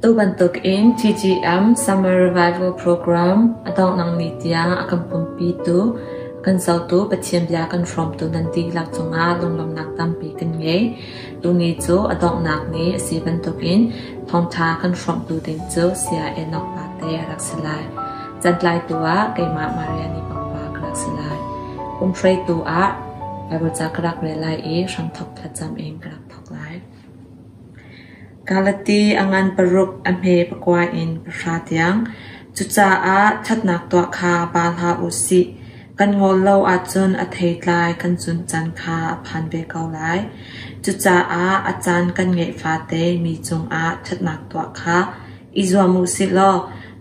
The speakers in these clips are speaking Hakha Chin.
Tu bantukin TGM Summer Revival Program a donghnak ni tiang a kan pumpitu, a kan zohtu, Pathian bia kan hrawmtu nan dihlak cungah lunglawmhnak tampi kan ngei. Tuni cu a donghnak ni a si bantukin thawngṭha kan hrawmhtu ding cu Saya Enoch Pate a rak si lai. Cantlaitu ah keimah Maria Ni Pangpa ka rak si lai. Pumhruaitu ah Baibal ca ka rak rel lai i hramthawk thlacam in ka rak thawk lai. Galati a ngan paruk a hme pakua in pahra tiang. Cucaah ṭhatnak tuah kha ba hlah u sih. Kan ngol lo ahcun a theitlai kan zunh caan kha a phan ve ko lai. Cucaah a caan kan ngeih fate mi cungah ṭhatnak tuah kha i zuam u sih law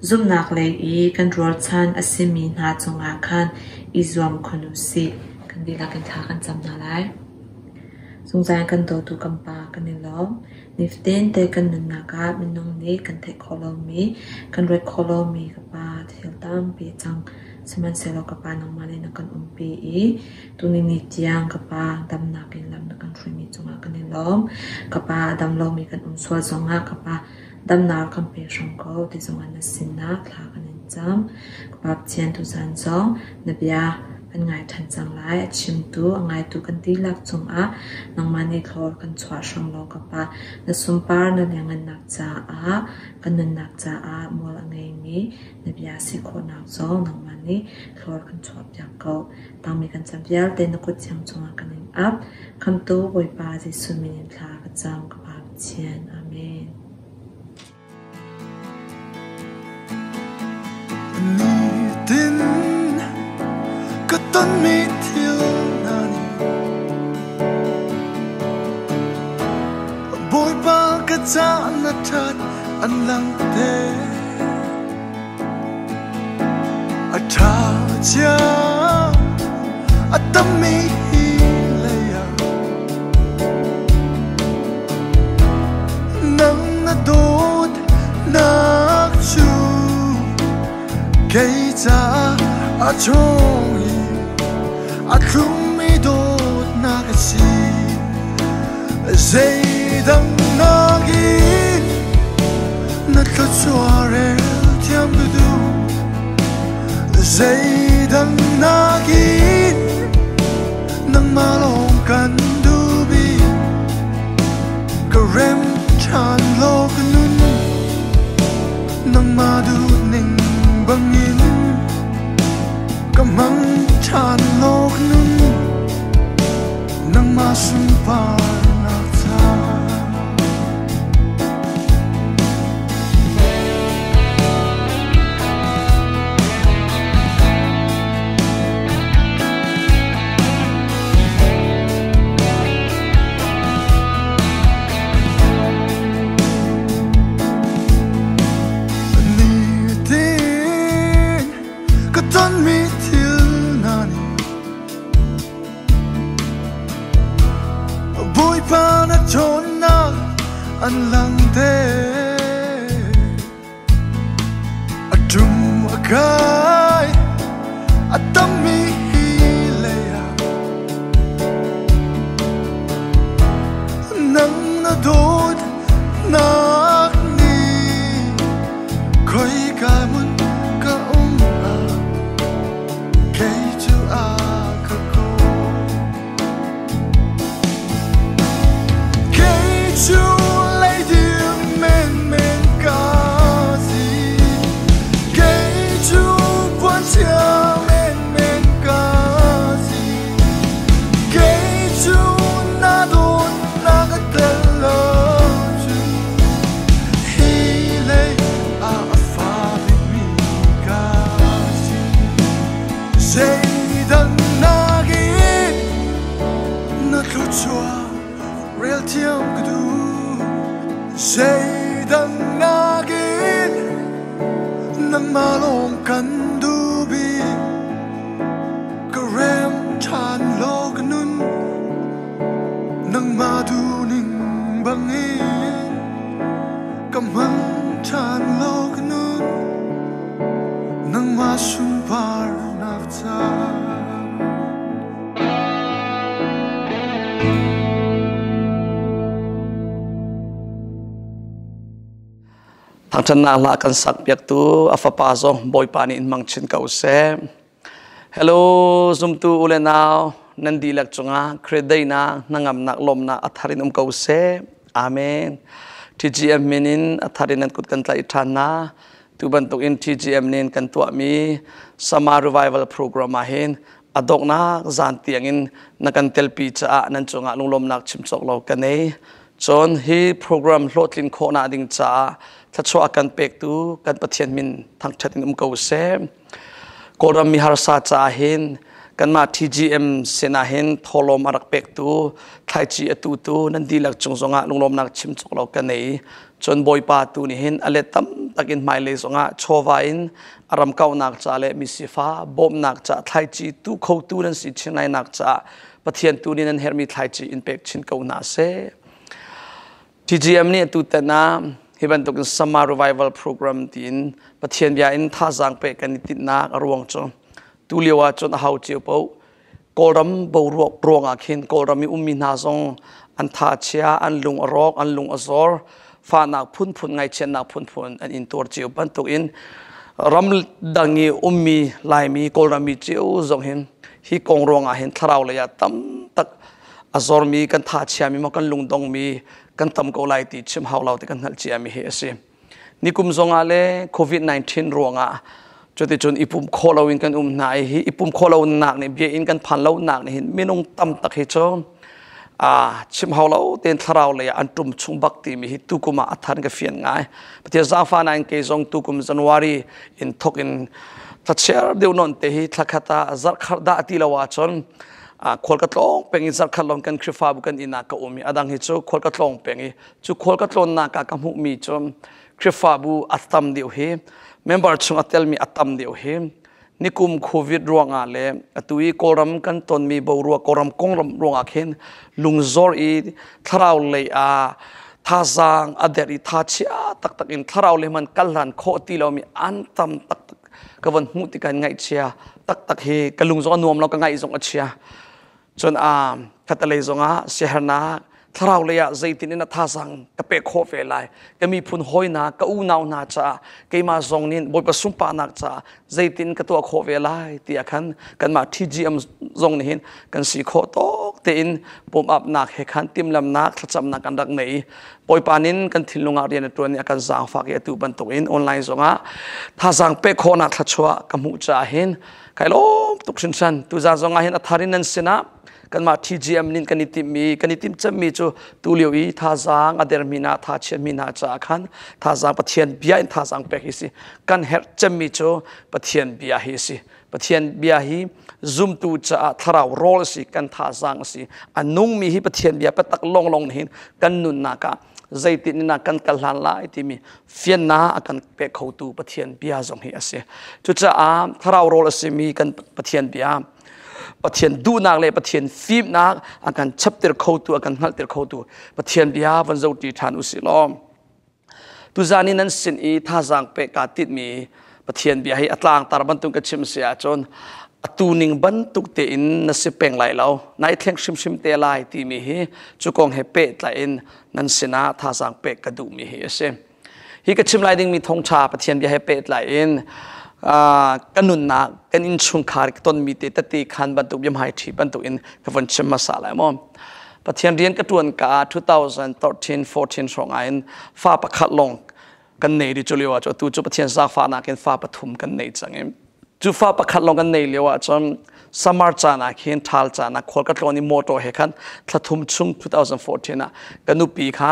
zumhnak lei i kan rualchan a simi hna cungah khan i zuam khun u sih. Kan dihlak in thla kan cam hna lai. Zungzal in kan dawtu kan Pa kan i lawm. Nifatin te kan nunnak ah minung nih kan theih khawh lomi, kan ruat khawh lomi ka Pa thil tampi a cang. Sihmanhsehlaw ka Pa nangmah nih na kan umpi i tuni ni tiang ka Pa damnak in lam na kan hruaimi cungah kan i lawm. Ka Pa a dam lomi kan um sual zongah ka Pa damnak kan pe hram ko ti zongah na sinah thla kan in cam. Ka Pa Pathian tuzan zong na bia kan ngai ṭhan cang lai. A chimtu, a ngaitu kan dihlak cungah nangmah nih thlawr kan chuah hram law ka Pa, na sunpar na lianhngannak caah, kan nunnak caah mual a ngeimi na bia si khawhnak zong nangmah nih thlawr kan chuahpiak ko. Tangmi kan cam vialte na kut thiang cungah kan in ap. Khamtu Bawipa Jesuh min in thla ka cam, ka Pa Pathian. Amen. Nitin ka tonmi thil hna nih Bawipa ka ca na ṭhat an langhter. A ṭha chia a tammi hi lei ah nang na dawtnak cu kei caah a ṭhawng i a thlummi dawtnak a si. Zeidang nakin na thluachuah rel thiam ka duh. Zeidang nakin nangmah lawng kan duh bik. Ka rem ṭhan law ka nun, nangmah duh ning bangin. Ka hmang ṭhan law ka nun, nangmah sunparnak ca. Nitin ka tonmi thil hna nih Bawipa na ṭhawnnak an langhter. A ṭum a kai, a tammi hi lei ah nang na dawtnak nih khoika hmun ka um ah kei cu a ka kawl. Kei cu leidil menmen ka si. Kei cu puanchia menmen ka si. Kei cu na dawtnak a tel lo cu hi lei ah a fa bikmi ka si. Zeidang nakin na thluachuah rel thiam ka duh. Zeidang nakin nangmah lawng kan duh bik. Ka rem ṭhan law ka nun, nangmah duhning bangin ka hmang ṭhan law ka nun. Nangmah sunparnak ca. Thangṭhatnak hla kan sak piaktu a fapa zong Bawipa nih in hmang chin ko seh. Hello zumtu u le nau nan dihlak cungah Khrih daihnak hnangamnak lawmnak a thar in um ko seh. Amen. TGM min in a thar in nan kut kan tlaih ṭhan hna. Tu bantuk in TGM nin kan tuahmi Summer Revival program ah hin a donghnak zan tiang in na kan telpi caah nan cungah lunglawmnak chim cawk lo ka nei. Cun hi program hlawhtlin khawhnak ding caah thluachuah a kan pektu kan Pathian min thangṭhat in um ko seh. Kawlram mi harsa caah hin kanmah TGM sinah hin thawhlawm a rak pektu thlaici a tutu nan dihlak cung zongah lunglawmnak chim cawk lo ka nei. Cun Bawipa tu nih hin a let tam takin hmailei zongah chawva in a ram kauhnak ca le misifa bawmhnak ca thlaici tu khotu nan si chin lainak caah Pathian tu nih nan herhmi thlaici in pek chin ko hna seh. TGM nih tutan ah hi bantukin Summer Revival Program tiin Pathian bia in thazaang pek kan i tinhnak a ruang cu tu lio ah cun a hau cio paoh Kawlram boruak ruangah khin Kawlram i ummi hna zong an tha chia, an lung a rawk, an lung a zor, fahnak phunphun, ngaihchiatnak phunphun an intuar cio bantukin ram dang i ummi Laimi, Kawlram mi cio zong hin hi kong ruangah hin thlarau lei ah tam tak a zormi, kan tha chiami maw kan lungdongmi kan tam ko lai ti chim hau lo ti kan hngalh ciami hi a si. Nikum zongah le COVID-19 ruangah cuticun i pumh khawh loin kan um hna i hi i pumh khawh lonak nih bia in kan phan lonak nih hin minung tam tak hi cu chim hau lo tein thlarau lei ah an ṭum chung bak timi hi tukum ah a than ka fian ngai. Pathian zaangfah nain kei zong tukum January in thok in thlachiar deuh nawn te hi thlakhat ah zarhkhat dah ti lo ahcun khual ka tlawng peng i zarhkhat lawng kan Khrihfabu kan inn ah ka um i adang hi cu khual ka tlawng peng i cu khual ka tlawnnak ah ka hmuhmi cu Khrihfabu a tam deuh hi member chung a telmi a tam deuh hi nikum COVID ruangah le atu i Kawlram kan tonmi boruak Kawlram kongram ruangah khin lungzor i thlarau lei ah thazaang a der i tha chia taktak in thlarau lei man kal hlan khawh ti lomi an tam taktak ka von hmuh tikah ngaihchia taktak hi ka lung zong a nuam lo ka ngaih zong a chia. Cun a khatalei zongah siahernak thlarau lei ah zeitin in a thazaang ka pek khawh ve lai, ka miphun hawi hna, ka unau hna caah keimah zong nih Bawipa sunparnak caah zeitin ka tuah khawh ve lai tiah khan kanmah TGM zong nih hin kan si khawh tawk tein pumh-apnak he khan timhlamnak thlacamnak kan rak nei. Bawipa nin kan thinlung ah rian a ṭuan i a kan zaangfak i atu bantukin online zongah thazaang pek khawhnak thluachuah ka hmuh caah hin kai lawm tuk hrinhran. Tuzaan zong ah hin a thar in nan sinah kanmah TGM nin kan i timhmi kan i timh cemmi cu tu lio i thazaang a dermi hna tha chiatmi hna caah khan thazaang Pathian bia in thazaang pek hi si. Kan herh cemmi cu Pathian bia hi si. Pathian bia hi zumtu caah thlarau rawl a si, kan thazaang a si. A nungmi hi Pathian bia patak longlong hin kan nunnak ah zeitin in kan kal hlan lai timi fiannak a kan pe khotu Pathian bia zong hi a si. Cucaah thlarau rawl a simi kan Pathian bia, Pathian duhnak le Pathian fimnak a kan chapter khotu, a kan hngalhter khotu Pathian bia van zohṭi ṭhan usih law. Tuzaan i nan sin i thazaang pek kaa tinhmi Pathian bia hi a tlangtar bantuk ka chim si ahcun atu ning bantuk tein na si peng lai lo, nai thleng hrimhrim te lai timi hi cu kong he pehtlaih in nan sinah thazaang pek ka duhmi hi a si. Hi ka chim lai dingmi thawngṭha Pathian bia he pehtlai in ka nunnak, kan innchungkhar ka tonmi te tete khan bantuk biahmai ṭhi bantuk in ka von chim hmasa lai maw. Pathian rian ka ṭuan ka 2013 14 hrawng ah in fa pakhat lawng kan nei ri cu lio ah cu atu cu Pathian zaangfahnak in fa pathum kan nei cang i cu fa pakhat lawng kan nei lio ah cun summer caan ah khin ṭhal caan ah khual ka tlawn i motor he khan thla thum chung 2014 ah ka nupi kha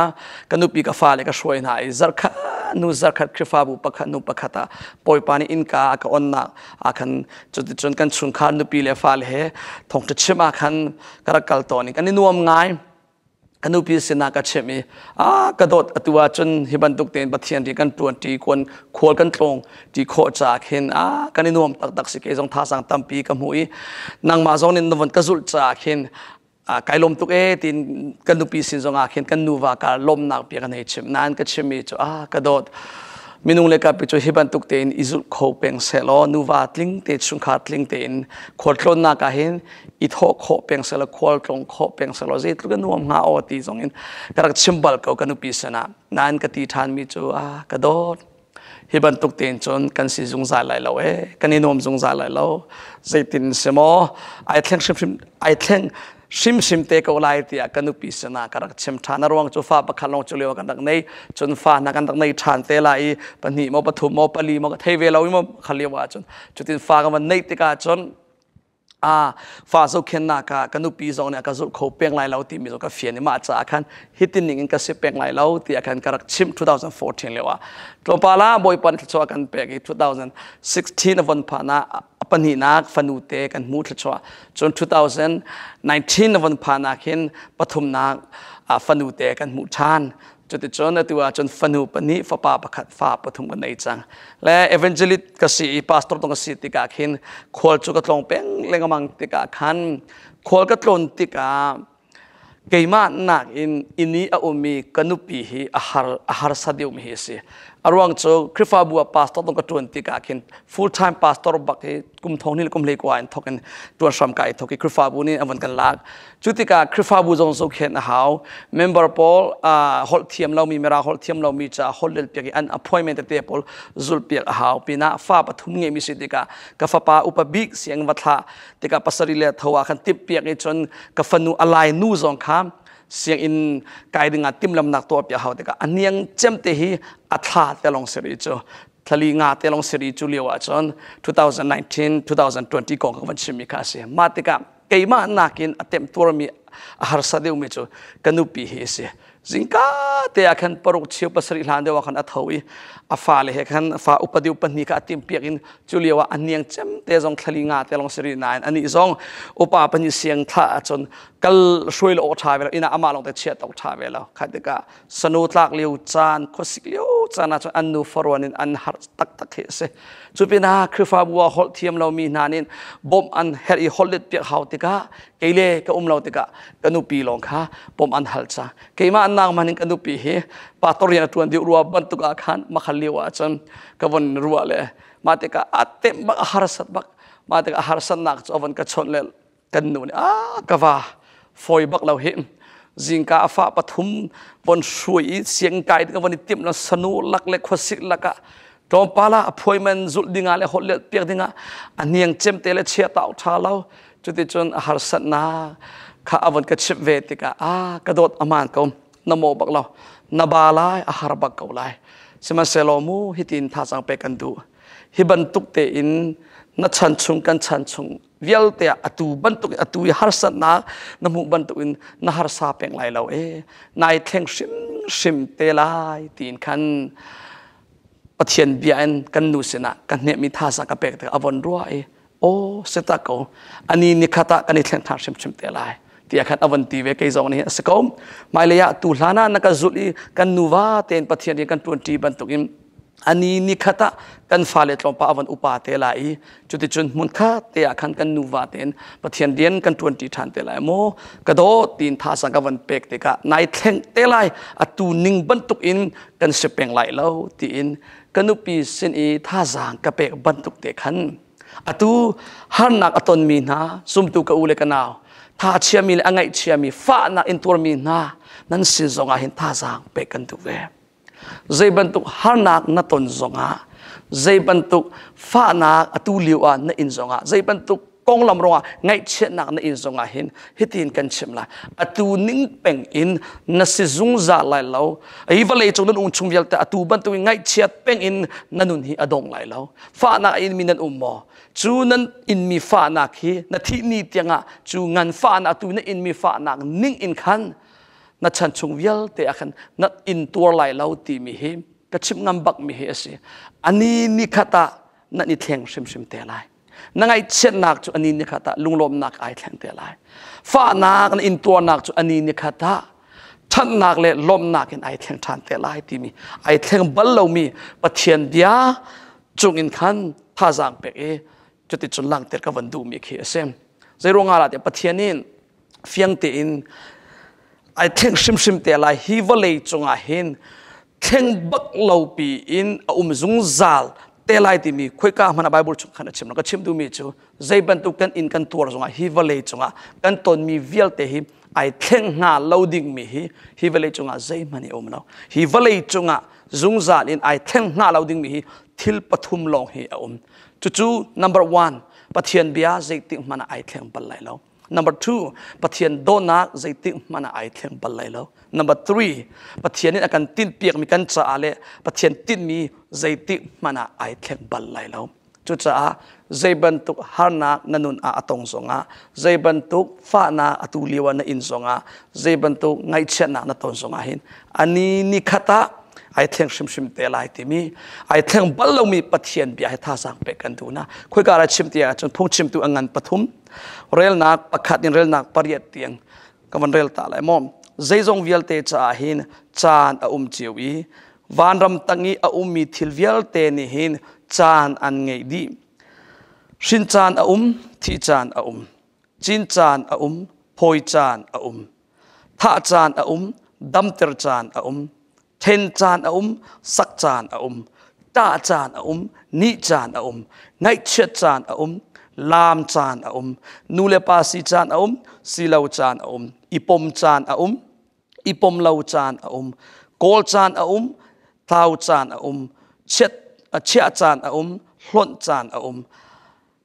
ka nupi ka fale ka hruai hna i zarkhat nu zarkhat Khrihfabu pakhat nu pakhat ah Bawipa nih innka a ka onnak ah khan cuticun kan chungkhar nupi le fale he thawngṭha chim ah khan ka rak kal tawn i kan i nuam ngai. Ka nupi sinah ka chimh i a ka dawt, atu ahcun hi bantuk tein Pathian ri kan ṭuan ṭi kuan khual kan tlawng ṭi khawh caah khin a kan i nuam taktak si, kei zong thazaang tampi ka hmu i nangmah zong nih na von ka zulh caah khin kai lawm tuk ee tiin kan nupi sin zongah khin kan nuva ka lawmnak bia kan hei chim. Nain ka chimmi cu, a ka dawt, minung le kapi cu hi bantuk tein i zulh kho peng sehlaw nuva tling te chungkhar tling tein khualtlawnnak ah hin i thawh khawh peng sehlaw khualtlawng khawh peng sehlaw zeitluk a nuam hnga aw ti zong in ka rak chim bal ko ka nupi sinah. Nain ka ti ṭhanmi cu, a ka dawt, Hi bantuk tein cun kan si zungzal lai lo e, kan i nuam zungzal lai lo. Zeitin si maw ai thleng hrimhrim ai thleng hrimhrim te ko lai tiah ka nupi sinah ka rak chim ṭhan. A ruang cu fa pakhat lawng cu lio kan rak nei. Cun fa hna kan rak nei ṭhan te lai i pahnih maw pathum maw pali maw ka thei ve lo i maw kha lio ahcun cutin fa ka van neih tikah cun a fa zohkhennak ah ka nupi zong nih a ka zulh kho peng lai lo timi zong ka fian i mah caah khan hitin ning in ka si peng lai lo tiah khan ka rak chimh 2014 lio ah. Tlawmpal ah Bawipa nih thluachuah kan pek i 2016 a von phan ah a pahnihnak fanu te kan hmuh thluachuah. Cun 2019 a von phan ah khin pathumnak fanu te kan hmuh ṭhan. Cuticun atu ahcun fanu pahnih, fapa pakhat, fa pathum kan nei cang. Le evangelist ka si i pastor tong ka si tikah khin khual cu ka tlawng peng lengmang tikah khan khual ka tlawn tikah keimah nakin inn i a ummi ka nupi hi a har a harsa deuhmi hi a si. A ruang cu Khrihfabu ah pastor tong ka ṭuan tikah khin full time pastor bak hi kum thong hnih le kum hlei kua in thok in ṭuan hram ka i thok i Khrihfabu nih a von kan lak. Cu tikah Khrihfabu zong zohkhenh a hau. Member pawl holh thiam lomi, Mirang holh thiam lomi caah holh lelpiak i an appointment tete pawl zulhpiak a hau. Pinah fa pathum ngeimi si tikah ka fapa upa bik sianginn va thlah tikah pasarih le tho ah khan tippiak i cun ka fanu a lai nu zong kha sianginn kai dingah timhlamnak tuahpiak hau tikah a niang cem te hi a thla te lawng si rih cu thlali nga te lawng si rih cu lio ahcun 2019 2020 kong ka van chimmi kha a si. Mah tikah keimah nakin a temtuarmi a harsa deuhmi cu ka nupi hi a si. Zingka te ah khan paruk cheu pasarih hlan deuh ah khan a tho i a fale he khan fa upa deuh pahnih kha a timhpiak in cu lio ah a niang cem te zong thlali nga te lawng si rih nain anih zong upa pahnih siang thlah ahcun kal hruai lo awk ṭha ve lo inn ah amah lawng te chiah awk ṭha ve lo. Kha tikah sanu tlak lio caan khuasik lio caan ahcun an nu faruan in an har taktak hi a si. Cu pinah Khrihfabu ah holh thiam lomi hna nih bawmh an herh i holh let piak hau tikah kei le ka um lo tikah ka nupi lawng kha bawmh an hal ca. Keimah nangmah ning ka nupi hi pastor rian a ṭuan dih rua bantuk ah khan makhal lio ahcun ka von ruah le mah tikah a temh bak a harsat bak mah tikah a harsatnak cu a von ka chawnh le kan nu nih a ka va fawi bak lo hi zingka a fa pathum von hruai i siang kai ding von i timh la sanu lak le khuasik lakah tlawmpal ah appointment zulh dingah le holh let piak dingah a niang cem te le chia tau tha lo cuticun a harsatnak kha a von ka chimh ve tikah a ka dawt aman ko na mo bak lo na ba lai a har bak ko lai sihmanhsehlaw mu hitin thazang pe kan duh hi bantuk tein na chan chung kan chan chung vialte ah atu bantuk atu i harsatnak na hmuh bantuk in na harsa peng lai lo e nai thleng hrim hrim te lai tiin khan Pathian bia in kan nu sinah ka hnehmi thazaang ka pek tikah a von ruah i aw seta ko ani nikhat ah kan i thleng ṭhan hrimhrim te lai tiah khan a von ti ve. Kei zong nih a si ko hmailei ah tu hlan ah na ka zulh i kan nuva tein Pathian hi kan ṭuanṭi bantukin ani nikhat ah kan fale tlawmpal a von upa te lai i cuticun hmunkhat te ah khan kan nuva tein Pathian rian kan ṭuanṭi ṭhan te lai maw ka dawt tiin thazaang ka von pek tikah nai thleng te lai atu ning bantuk in kan si peng lai lo tiin ka nupi sin i thazaang ka pek bantuk te khan atu harnak a tonmi hna zumtu ka u le ka nau tha chiami le a ngaihchiami fahnak in tuarmi hna nan sin zongah hin thazaang pek kan duh ve. Zei bantuk harnak na ton zongah, zei bantuk fahnak atu lio ah na in zongah, zei bantuk konglam ruangah ngaihchiatnak na in zongah hin hitin kan chim lai. Atu ning peng in na si zungzal lai lo. Hi vawlei cung nan ung chung vialte atu bantuk in ngaihchiat peng in na nun hi a dong lai lo. Fahnak in mi nan um maw? Cu nan inmi fahnak hi na thih ni tiangah cu ngan fahnak atu na inmi fahnak ning in khan na chan chung vialte ah khan na in tuar lai lo timi hi ka chim ngam bak mi hi a si. Ani ni khat ah nan i thleng hrimhrim te lai. Na ngaihchiatnak cu ani ni khat ah lunglawmnak ai thleng te lai. Fahnak na intuarnak cu ani ni khat ah ṭhatnak le lawmhnak in ai thleng ṭhan te lai timi ai thleng bal lomi Pathian bia cung in khan thazaang pek i cuticun langhter ka van duhmi khi a si. Zeiruangah lah tiah Pathian in fiang tein ai thleng hrimhrim te lai. Hi vawlei cungah hin thleng bak lo pi in a um zungzal. te lai timi khoika hmanh ah Bible chung khan a chim lo. Ka chim duhmi cu zei bantuk kan inn kan tuar zongah hi vawlei cungah kan tonmi vialte hi ai thleng hnga lo dingmi hi hi vawlei cungah zeihmanh i um lo. Hi vawlei cungah zungzal in ai thleng hnga lo dingmi hi thil pathum lawng hi a um. Cucu number one, Pathian bia zeitik hmanh ah ai thleng bal lai lo. Number two, Pathian dawtnak zeitik hmanh ah ai thleng bal lai lo. Number three, Pathian in a kan tinhpiakmi kan caah le Pathian tinhmi zeitik hmanh ah ai thleng bal lai lo. Cucaah zei bantuk harnak na nun ah a tong zongah, zei bantuk fahnak atu lio ah na in zongah, zei bantuk ngaihchiatnak na ton zongah hin ani ni khat ah ai thleng hrimhrim te lai timi ai thleng bal lomi Pathian bia he thazaang pek kan duh na. Khoika ra chim ti ahcun phungchimtu a ngan pathum relnak pakhat in relnak pariat tiang ka van rel ta lai maw. Zeizong vialte caah hin caan a um cio i vanram tang i a ummi thil vialte nih hin caan an ngeih dih. Hrin caan a um, thih caan a um, cin caan a um, phawi caan a um, thah caan a um, damter caan a um, then caan a um, sak caan a um, ṭah caan a um, nih caan a um, ngaihchiat caan a um, laam caan a um, nu le pa si caan a um, si lo caan a um, i pom caan a um, i pom lo caan a um, kawl caan a um, tlau caan a um, chiat chiah caan a um, hlonh caan a um,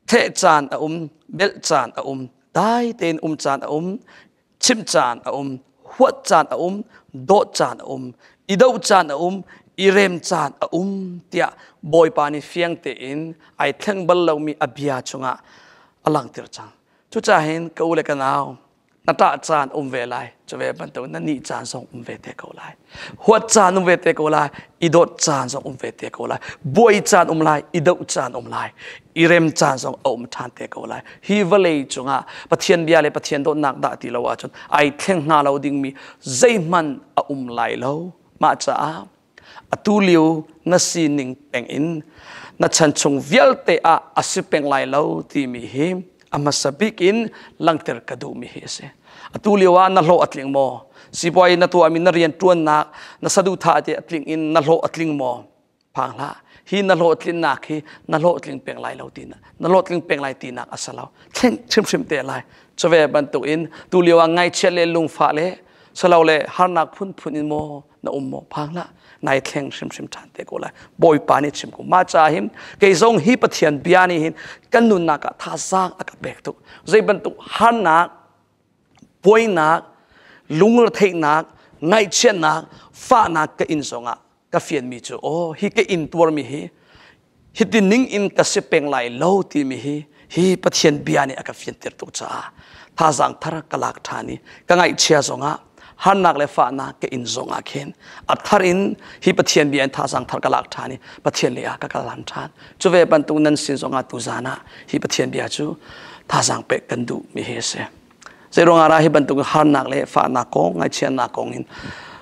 theh caan a um, belh caan a um, dai tein um caan a um, chimh caan a um, huat caan a um, dawt caan a um, i doh caan a um, i rem caan a um tiah Bawipa nih fiang tein ai thleng bal lomi a bia chungah a langhter cang. Cucaah hin ka u le ka nau, na ṭah caan um ve lai, cu ve bantuk na nih caan zong um ve te ko lai. Huat caan um ve te ko lai, i dawt caan zong um ve te ko lai. Buai caan um lai, i doh caan um lai. I rem caan zong a um ṭhan te ko lai. Hi vawlei cungah Pathian bia le Pathian dawtnak dah ti lo ahcun ai thleng hnga lo dingmi zeihmanh a um lai lo. Mah caah atu lio na sining peng in na chan chung vialte ah a si peng lai lo timi hi a hmasa bik in langhter ka duhmi hi a si. Atu lio ah na hlawh a tling maw? Sipuai na tuahmi na rian ṭuannak na saduhthah te a tling in na hlawh a tling maw? Phang hlah. Hi na hlawhtlinnak hi na hlawhtling peng lai lo tinak, na hlawhtling peng lai tinak a si lo. Thleng hrimhrim te lai. Cuve bantuk in tu lio ah ngaihchiat le lungfah le salo le harnak phunphun in maw na um maw phang hlah. Nai thleng hrimhrim ṭhan te ko lai. Bawipa nih chim ko. Mah ca hin kei zong hi Pathian bia nih hin kan nunnak ah thazaang a ka pek tuk. Zei bantuk harnak, buainak, lungretheihnak, ngaihchiatnak, fahnak ka in zongah ka fianmi cu aw hi ka intuarmi hi hiti ning in ka si peng lai lo timi hi hi Pathian bia nih a ka fianter tuk caah thazaang thar ka lak ṭhan i ka ngaihchia zongah harnak le fahnak ka in zongah khin a thar in hi Pathian bia in thazaang thar ka lak ṭhan i Pathian lei ah ka kal lan ṭhan. Cu ve bantuk nan sin zongah tuzan ah hi Pathian bia cu thazaang pek kan duh mi hi a si. Zeiruang ah hi bantuk harnak le fahnak kong, ngaihchiatnak kong in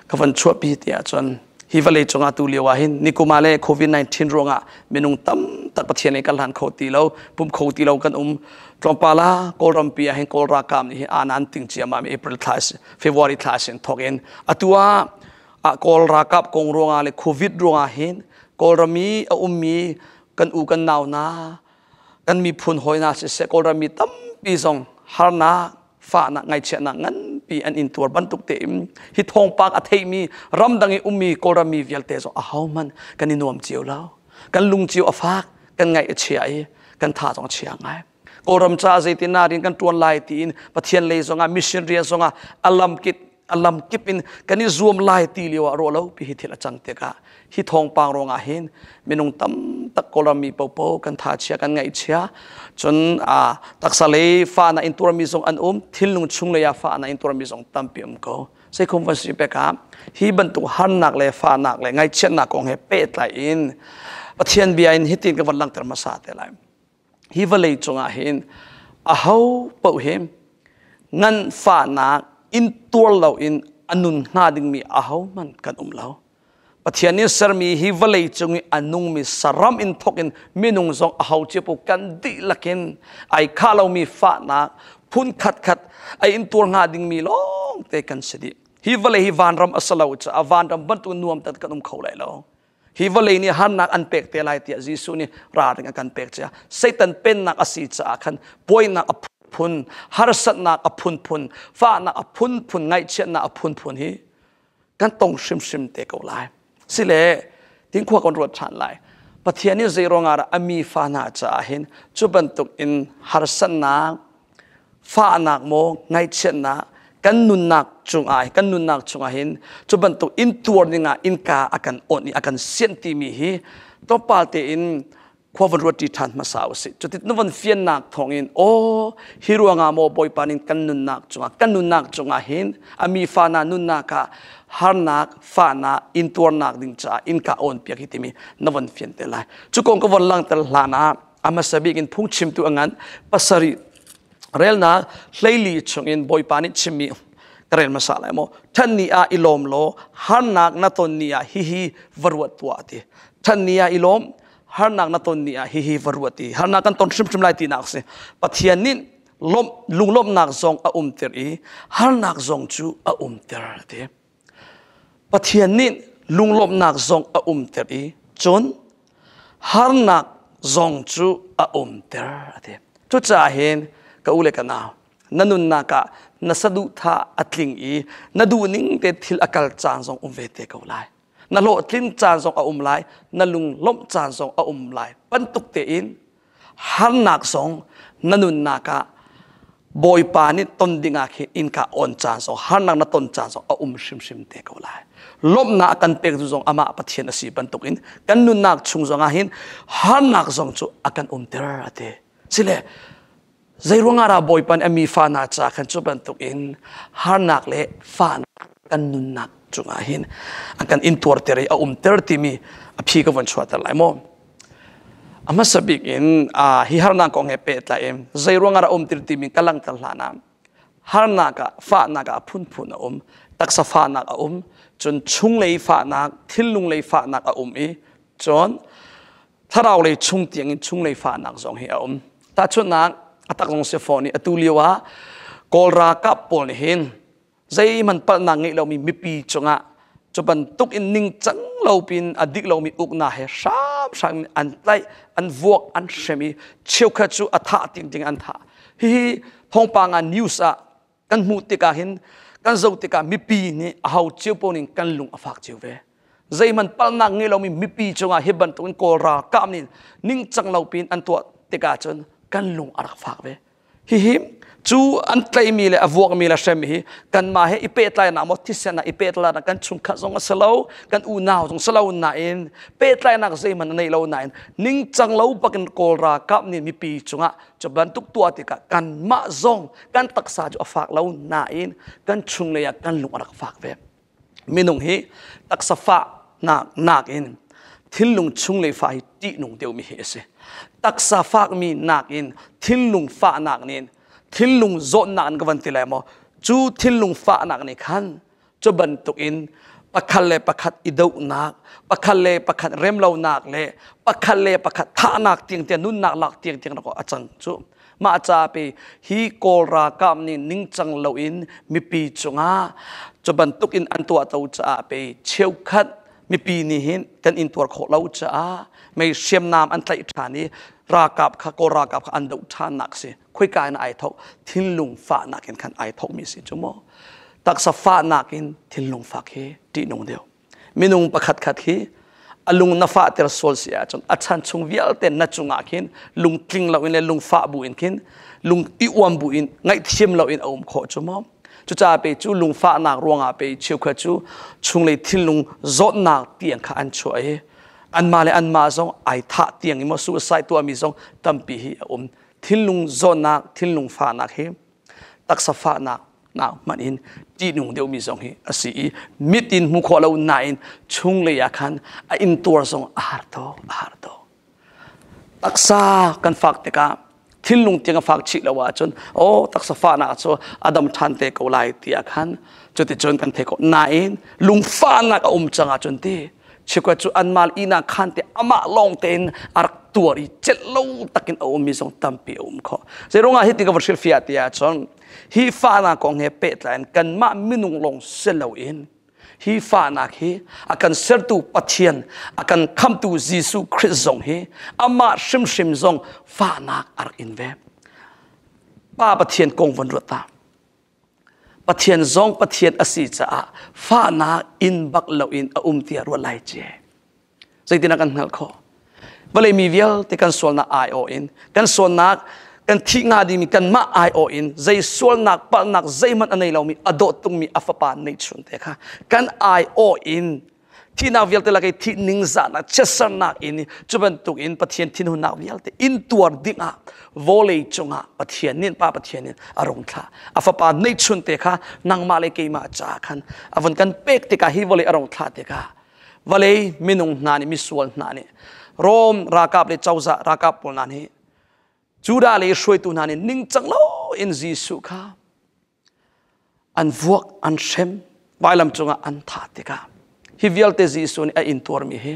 ka van chuahpi ti ahcun hi vawlei cungah tu lio ah hin nikum ah le COVID-19 ruangah minung tam tak Pathian i kan hlan kho ti lo, pum kho ti lo kan um. Tlawmpal ah Kawlrampi ah hin Kawl ralkap nih hin anan ting ciammam April thla February thla sin thawk in atu ah Kawl ralkap kong ruangah le COVID ruangah hin Kawlram i a ummi kan u kan nau na kan miphun hawi hna siseh Kawlram mi tampi zong harnak fahnak ngaihchiatnak nganpi an intuar bantuk tein hi thawngpang a theimi ramdang i ummi Kawlram mi vialte zong ahohmanh kan i nuam cio lo. Kan lung cio a fak, kan ngaih a chia i kan tha zong a chia ngai. Kawlram caah zeitin na rian kan ṭuan lai tiin Pathian lei zongah mission rian zongah a lamkip a lamkip in kan i zuam lai ti lio ah ruah lo pi hi thil a cang tikah hi thawngpang ruangah hin minung tam tak Kawlram mi popo kan tha chia kan ngaihchia cun a taksa lei fa na in tuarmi zong an um thinlung chung lei ah fa na in tuarmi zong tampi um ko. Seikhum van si pek ah hi bantuk harnak le fahnak le ngaihchiatnak kong he pehtlai in Pathian bia in hitin ka van langhter hmasa te lai. Hi vawlei cungah hin aho paoh hi nganfahnak in tuar loin a nun hnga dingmi ahohmanh kan um lo. Pathian nih sermi hi vawlei cung i a nungmi saram in thawk in minung zong aho cio paoh kan dihlak in ai khah lomi fahnak phun khatkhat a intuar hnga dingmi lawng te kan si dih. Hi vawlei hi vanram a si lo caah vanram bantuk nuam tat kan um kho lai lo. Hi vawlei nih harnak an pek te lai tiah Jesuh nih ralring a kan pek cia. Satan pennak a si caah khan buainak a phun, harsatnak a phunphun, fahnak a phunphun, ngaihchiatnak a phunphun hi kan tong hrimhrim te ko lai. Sile tin khua kan ruat ṭhan lai. Pathian nih zei ruangah dah a mi fa hna caah hin cu bantuk in harsatnak, fahnak maw, ngaihchiatnak kan nunnak cungah kan nunnak chungah hin cu bantuk in tuar dingah innka a kan awnh i a kan sianh timi hi tlawmpal tein khua van ruat ṭi ṭhan hmasa usih. Cutit na van fiannak thawngin aw hi ruangah maw Bawipa nih kan nunnak cungah kan nunnak cungah hin a mi fa hna nunnak ah harnak fahnak intuarnak ding caah innka awn piak hi timi na van fian te lai. Cu kong ka von langhter hlan ah a hmasa bik in phungchimtu a ngan pasarih relnak 14 chungin Bawipa nih chimmi ka rel hmasa lai maw. Ṭhan ni ah i lawm law harnak na ton ni ah hihi va ruat tuah ti. Ṭhan ni ah i lawm harnak na ton ni ah hihi va ruat i harnak kan ton hrimhrim lai tinak si. Pathian nih lawmh lunglawmhnak zong a umter i harnak zong cu a umter ti. Pathian nih lunglawmhnak zong a umter i cun harnak zong cu a umter ati. Cucaah hin ka u le ka nau na nunnak ah na saduhthah a tling i na duhning te thil a kal caan zong um ve te ko lai. Na hlawhtlin caan zong a um lai, na lunglawmh caan zong a um lai. Bantuk tein harnak zong na nunnak ah Bawipa nih ton dingah khin innka on caan zong harnak na ton caan zong a um hrimhrim te ko lai. Lawmhnak a kan pek tu zong amah Pathian a si bantukin kan nunnak chung zong ah hin harnak zong cu a kan umter a ti. Sile Zeiruangah dah Bawipa nih a mi fa hna ca khan cu bantukin harnak le fahnak kan nunnak cungah hin a kan intuarter i a umter timi a phi ka von chuahter lai maw? A hmasa bik in hi harnak kong he pehtlai in zeiruangah dah umter timi ka langhter hlan ah harnak ah fahnak ah a phunphun a um. Taksa fahnak a um, cun chunglei fahnak, thinlunglei fahnak a um i cun thlarau lei chung tiang in chunglei fahnak zong hi a um. Tahchunhnak, a tak zong si fawn i atu lio ah Kawl ralkap pawl nih hin zeihmanh palhnak ngeih lomi mipi cungah cu bantuk in ningcang lo pin a dik lomi uknak he hramhram in an tlaih, an vuak, an hrem i cheukhat cu a thah ting ting an thah. Hihi thawngpang ah news ah kan hmuh tikah hin kan zoh tikah mipi nih aho cio paoh nih kan lung a fak cio ve. Zeihmanh palhnak ngei lomi mipi cungah hi bantukin Kawl ralkap nih ningcang lo piin an tuah tikah cun kan lung a rak fak ve. Hihi cu an tlaihmi le a vuakmi le hremmi hi kanmah he i pehtlainak maw thisen ah i pehtlainak kan chungkhat zong a si lo, kan unau zong si lo nain pehtlainak zeihmanh a nei lo nain ningcang lo bakin Kawl ralkap nih mipi cungah cu bantuk tuah tikah kanmah zong kan taksa cu a fak lo nain kan chunglei ah kan lung a rak fak ve. Minung hi taksa fahnak nakin thinlung chunglei fah hi ṭihnung deuhmi hi a si. Taksa fakmi nakin thinlung fahnak nih thinlung zawtnak in ka van ti lai maw cu thinlung fahnak nih khan cu bantukin pakhat le pakhat i dohnak, pakhat le pakhat remlonak le pakhat le pakhat thahnak tiang tiang nunnak lak tiang tiang a cang cu. Mah ca pe hi Kawl ralkap nih ningcang loin mipi cungah cu bantuk in an tuah to caah pe cheukhat mipi nih hin kan in tuar khawh lo caah mei hriamnam an tlaih ṭhan i ralkap kha Kawl ralkap kha an doh ṭhannak si. Khoika in ai thok thinlung fahnak in khan ai thokmi si cu maw. Taksa fahnak in thinlung fak hi ṭihnung deuh. Minung pakhat khat hi a lung na fahter sual si ahcun a chan chung vialte na cungah khin lungtling loin le lungfah bu in khin lung i uam bu in ngaihthiam loin a um khawh cu maw. Cucaah pe cu lungfahnak ruangah pe cheukhat cu chunglei thinlung zawtnak tiang kha an chuah i anmah le anmah zong ai thah tiang i maw suicide tuahmi zong tampi hi a um. Thinlung zawtnak, thinlung fahnak hi taksa fahnak nak hmanh in ṭihnung deuhmi zong hi a si i mit in hmu khawh lo nain chunglei ah khan a intuar zong a har tuk a har tuk. Taksa kan fak tikah thinlung tiang a fak chih lo ahcun aw taksa fahnak cu a dam ṭhan te ko lai tiah khan cuticun kan thei khawh nain lungfahnak a um cang ahcun ti Chikkhat cu anmah ihnak khaan te amah lawng tein a rak tuar i celh lo takin a ummi zong tampi a um kho. Zeiruangah hi ti ka va hrilhfiah ti ahcun hi fahnak kong he pehtlai in kanmah minung lawng si loin Hi fahnak hi a kan sertu Pathian, a kan khamtu Jesuh Khrist zong hi amah hrimhrim zong fahnak a rak in ve. Pa Pathian kong von ruat ta. Pathian zong Pathian a si caah fahnak in bak loin a um tiah ruat lai ce. Zeitin ah kan hngalh khawh? Vawlei mi vialte kan sualnak aiawh in kan sualnak kan thih nga dingmi kanmah aiawh in zei sualnak palhnak zeihmanh a nei lomi a dawt tungmi a fapa neihchun te kha kan aiawh in thihnak vialte lak i thih ningzahnak chiatsernak in cu bantuk in Pathian thinhunnak vialte in tuar dingah vawlei cungah Pathian nih Pa Pathian nih a rung thlah a fapa neihchun te kha nangmah le keimah caah khan a vun kan pek tikah hi vawlei a rung thlah tikah vawlei minung hna nih misual hna nih Rom ralkap le cozah ralkap pawl hna nih Judah lei hruaitu hna nih ningcang loin Jesuh kha an vuak an hrem vailam cungah an thah tikah hi vialte Jesuh nih a intuarmi hi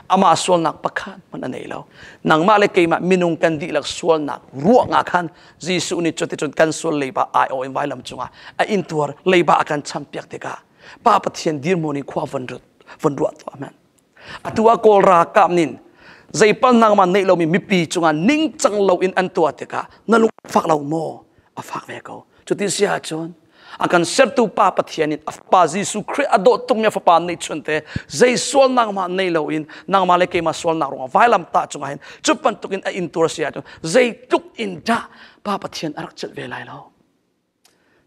amah sualnak pakhat hmanh a nei lo nangmah le keimah minung kan dihlak sualnak ruangah khan Jesuh nih cuticun kan sual leiba aiawh in vailam cungah a intuar leiba a kan champiak tikah Pa Pathian dirhmun in khua von rut von ruah tuah men atu ah kawl ralkap nin zeipal nangmah neih lomi mipi cungah ningcang loin an tuah tikah na lung fak lo maw a fak ve ko cuti si ahcun a kan sertu pa Pathian in a fapa Jesuh Khrih a dawt tukmi a fapa neih chun te zei sual nangmah nei loin nangmah le keimah sualnak ruangah vailam tah cungah hin cu bantukin a intuar si ahcun zeitluk in dah pa Pathian a rak celh ve lai lo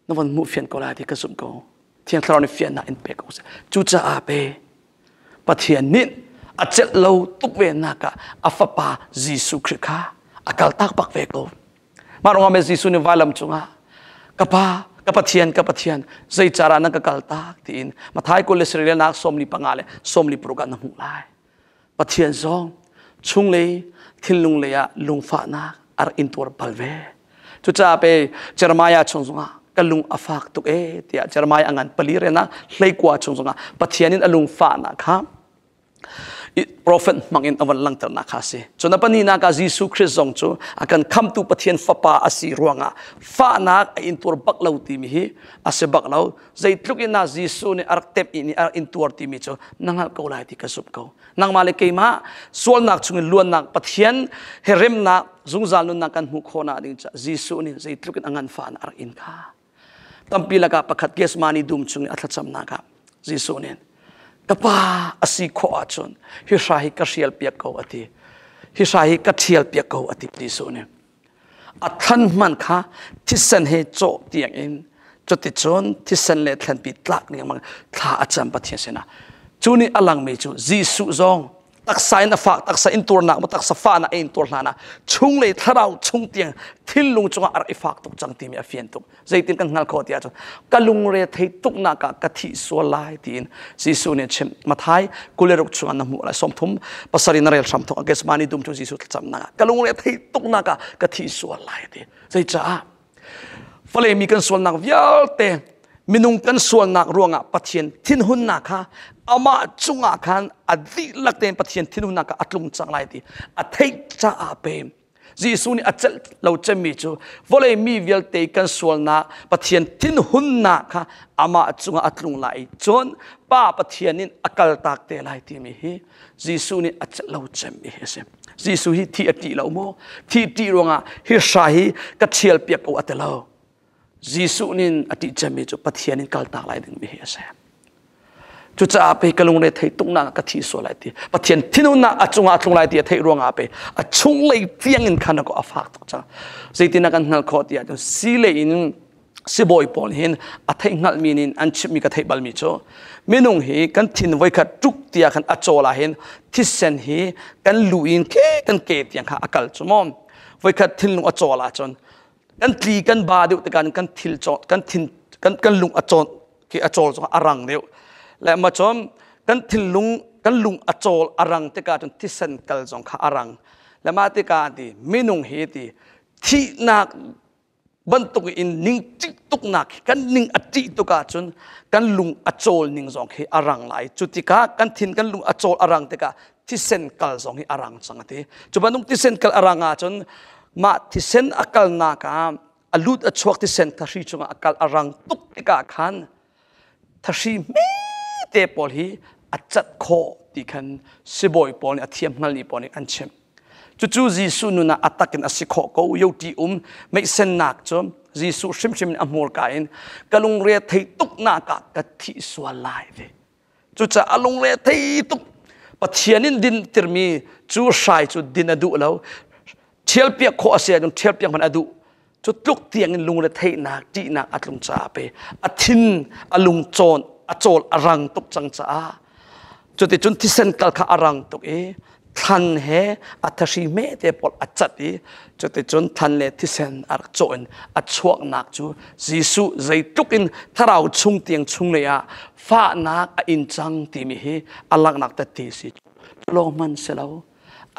na von hmuh fian ko lai ti ka zumh ko thiang thlarau nih fiannak in pe ko seh cucaah pe Pathian nih a celh lo tuk ve nak ah a fapa Jesuh Khrih kha a kaltak bak ve ko mah ruangah me Jesuh nih vailam cungah ka pa ka Pathian ka Pathian zeicarah na ka kaltak tiin Mathai kul le sarih le nak 45 le 46 ah na hmuh lai Pathian zong chunglei thinlung lei ah lungfahnak a rak intuar bal ve. Cucaah pe Jeremiah chung zongah ka lung a fak tuk e tiah Jeremiah a ngan pali rian ah hleikua chung zongah Pathian in a lungfahnak kha prophet hmang in a van langhternak kha a si. Cun a pahnihnak ah Jesuh Christ zong cu a kan khamtu Pathian fapa a si ruangah fahnak a intuar bak lo timi hi a si bak lo. Zeitluk in ah Jesuh nih a rak temh i a rak intuar timi cu na hngalh ko lai ti ka zumh ko. Nangmah le keimah sualnak chungin luannak Pathian he remnak zungzal nunnak kan hmuh khawhnak ding caah Jesuh nih zeitluk in a nganfahnak a rak in kha. Tampi lakah pakhat Gethsemane dum chung i a thlacamnak ah Jesuh nih ka pa a si khawh ahcun hi hra hi ka hrial piak ko a ti. Hi hra hi ka ṭhial piak ko a ti Jesuh nih. A thlan hman kha thisen he cawh tiang in cuticun thisen le thlanpi tlak lengmang thla a cam Pathian sinah. Cu nih a langmi cu Jesuh zong taksa in a fak taksa in turnak ma taksa fahnak a in tur hlan ah chunglei thlarau chung tiang thinlung cungah a rak i fak tuk cang timi a fian tuk zeitin kan hngal khawh ti ahcun ka lungre thei tuknak ah ka thih sual lai tiin Jesuh nih a chimh Mathai 26 chungah na hmuh lai 37 na rel hram thawk Gethsemane dum cu Jesuh thlacamnak ah ka lungre thei tuknak ah ka thih sual lai ti zeicaah vawlei mi kan sualnak vialte minung kan sualnak ruangah Pathian thinhunnak kha amah cungah khan a dihlak tein Pathian thinhunnak kha a tlung cang lai ti a theih caah pe Jesuh nih a celh lo cemmi cu vawlei mi vialte kan sualnak Pathian thinhunnak kha amah cungah a tlung lai i cun Pa Pathian in a kaltak te lai timi hi Jesuh nih a celh lo cemmi hi a si. Jesuh hi thi a ṭih lo maw? Thi ṭih ruangah hi hra hi ka ṭhial piak ko a ti lo. Jesuh nih a ṭih cemmi cu Pathian in kaltak lai dingmi hi a si. Cucaah pei ka lungre thei tuknak ka thi sual lai ti. Pathian thinhunnak a cungah a tlung lai ti a theih ruangah pei a chunglei tiang in khan a fak tuk cang. Zeitin kan hngalh khawh ti ahcun sile in sibawi pawl hin a theih hngalhmi nin an chimhmi ka theih balmi cu minung hi kan thin voikhat tuk tiah khan a cawl ah hin thisen hi kan lu in ke kan ke tiang kha a kal cu maw voikhat thinlung a cawl ahcun kan tli kan ba deuh tikah kan thil kan thin kan kan lung a cawn khi a cawl zong a rang deuh le ma cun kan thinlung kan lung a cawl a rang tikah cun thisen kal zong kha a rang le mah tikah ti minung hi ti thihnak bantuk in ning ṭih tuknak kan ning a ṭih tuk ahcun kan lung a cawl ning zong khi a rang lai cu tikah kan thin kan lung a cawl a rang tikah thisen kal zong hi a rang cang a ti cu bantuk thisen kal a rang ahcun mah thisen a kalnak ah a lut a chuak thisen thahri chungah a kal a rang tuk tikah khan thahri hme te pawl hi a cat khawh ti khan sibawi pawl nih a thiam hngalmi pawl nih an chimh. Cucu Jesuh nun ah a tak in a si khawh ko. Yo ti um meihsennak cu Jesuh hrimhrim in a hmurka in ka lungre thei tuk nak ah ka thih sual lai ti. Cucaah a lungre thei tuk Pathian in din tirmi cu hrai cu din a duh lo. Ṭhialpiak khawh a si ahcun ṭhialpiak hmanh a duh. Cu tluk tiang in lungre theihnak, ṭihnak a tlung caah pe a thin a lung cawn a cawl a rang tuk cang caah cuticun thisen kal kha a rang tuk i thlan he a thahri hmete pawl a cat i cuticun thlan le thisen a rak cawh in a chuaknak cu Jesuh zeitluk in thlarau chung tiang chunglei ah fahnak a in cang timi hi a langhnak tette si. Cu lawng hmanh si lo.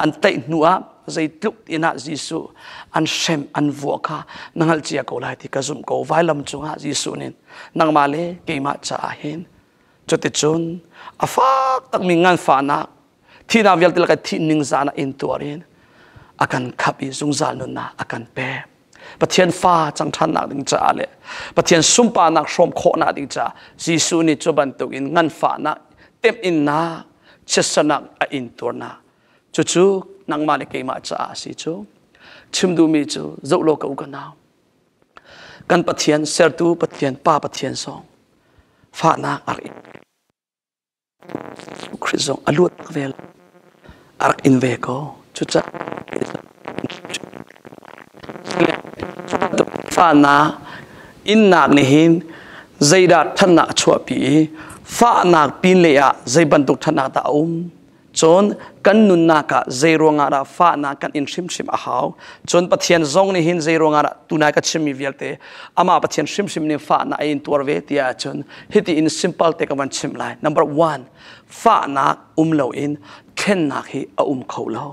An tlaih hnu ah zeitluk in ah Jesuh an hrem an vuah kha na hngalh cia ko lai ti ka zumh ko. Vailam cungah Jesuh nih nangmah le keimah caah hin cuticun a fak takmi nganfahnak thihnak vialte lakah thih ningzah in tuar in a kan khap i zungzal nunnak a kan pek. Pathian fa cang ṭhannak ding caah le Pathian sunparnak hrawm khawhnak ding caah Jesuh nih cu bantuk in nganfahnak temhinnak chiatsernak a intuarnak cucu nangmah le keimah caah a si cu chim duhmi cu zoh law ka u ka nau kan Pathian sertu Pathian Pa Pathian song fahnak a rak Khrih zong a luat ve a rak in ve ko cucaah fahnak innak nih hin zeidah ṭhatnak a chuahpi i fahnak pinlei ah zei bantuk ṭhatnak dah a um cun kan nunnak ah zei ruangah dah fahnak kan in hrimhrim a hau cun Pathian zong nih hin zei ruangah dah tunai ka chimmi vialte amah Pathian hrimhrim nih fahnak a in tuar ve tiah cun hiti in simple te ka van chim lai number one fahnak um loin thlennak hi a um kho lo